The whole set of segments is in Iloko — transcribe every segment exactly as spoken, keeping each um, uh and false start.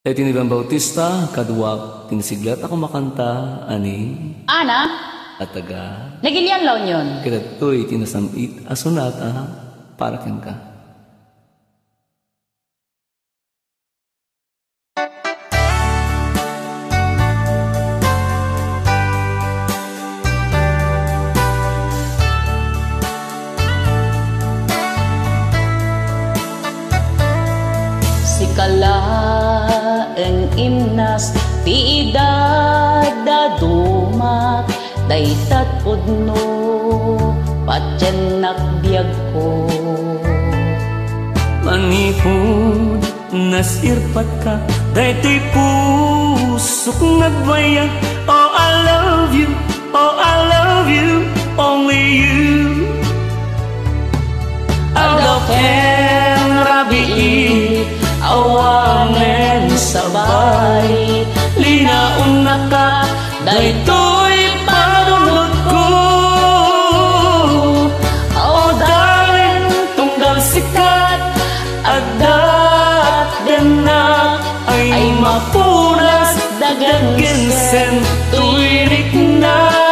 Daytoy ni Juan Bautista, kaduak ti nasiglat a kumakanta, a ni Ana. A taga. Nagilian La Union. Kadagitoy ti nasam-it a sonata para kenka. Sika laeng imnas ti idadadumak, daytat pudno patiennak biagko. Manipud nasirpatka, daytoy pusok nagbayag. Oh, I love you, oh, I love you, only you. Aldaw ken rabii, awanen sabali, linaonnaka, daytoy panunotko. Oh, darling, tunggal sikat, adda atdennak, ay mapunas dagen sen toy riknak.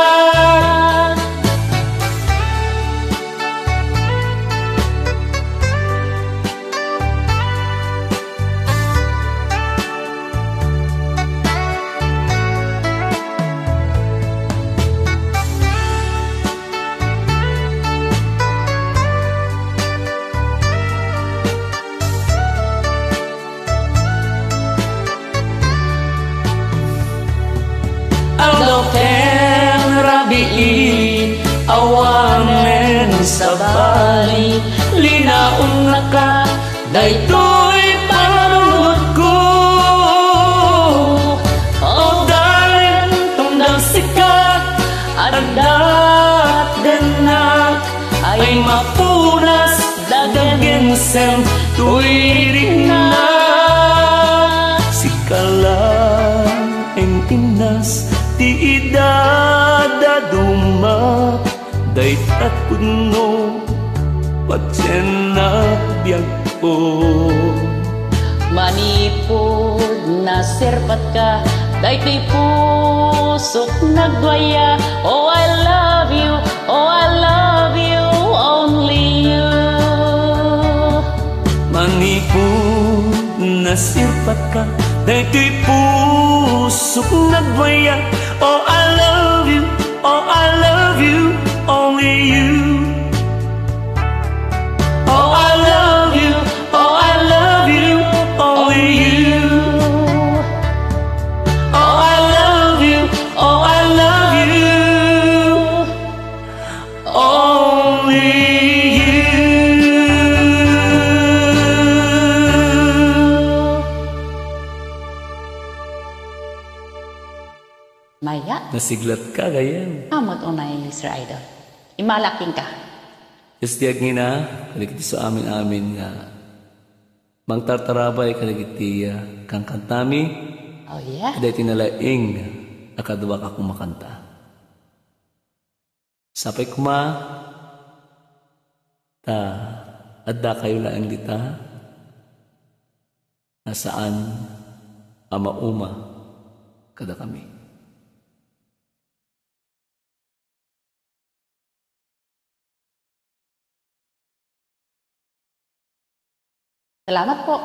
Aldaw ken rabii, awanen sabali, linaonnaka, daytoy panunotko. Oh, darling, tunggal sikat, adda atdennak, ay mapunas dagen sen toy riknak. Sika laeng imnas ti idadadumak, daytat pudno patiennak biagko. Manipud nasirpatka, daytoy pusok nagduaya. Oh, I love you, oh, I love you, only you. Manipud nasirpatka, daytoy pusok nagduaya. Oh, I love you, oh, I love you, only you. Oh, I love you, oh, I love you, only you. Oh, I love you, oh, I love you, only you. Maya. Nasiglatka, gayyem. Amet unay, Sir Idol. Immala kenka. Dios ti agngina kadagiti amin-amin nga mangtartarabay kadagiti, ah, kankantami. Oh, yeah. Kadagiti nalaing a kaduak a kumakanta. Sapay koma ta addakayo laeng dita a saan a mauma kadakami. Salamat po.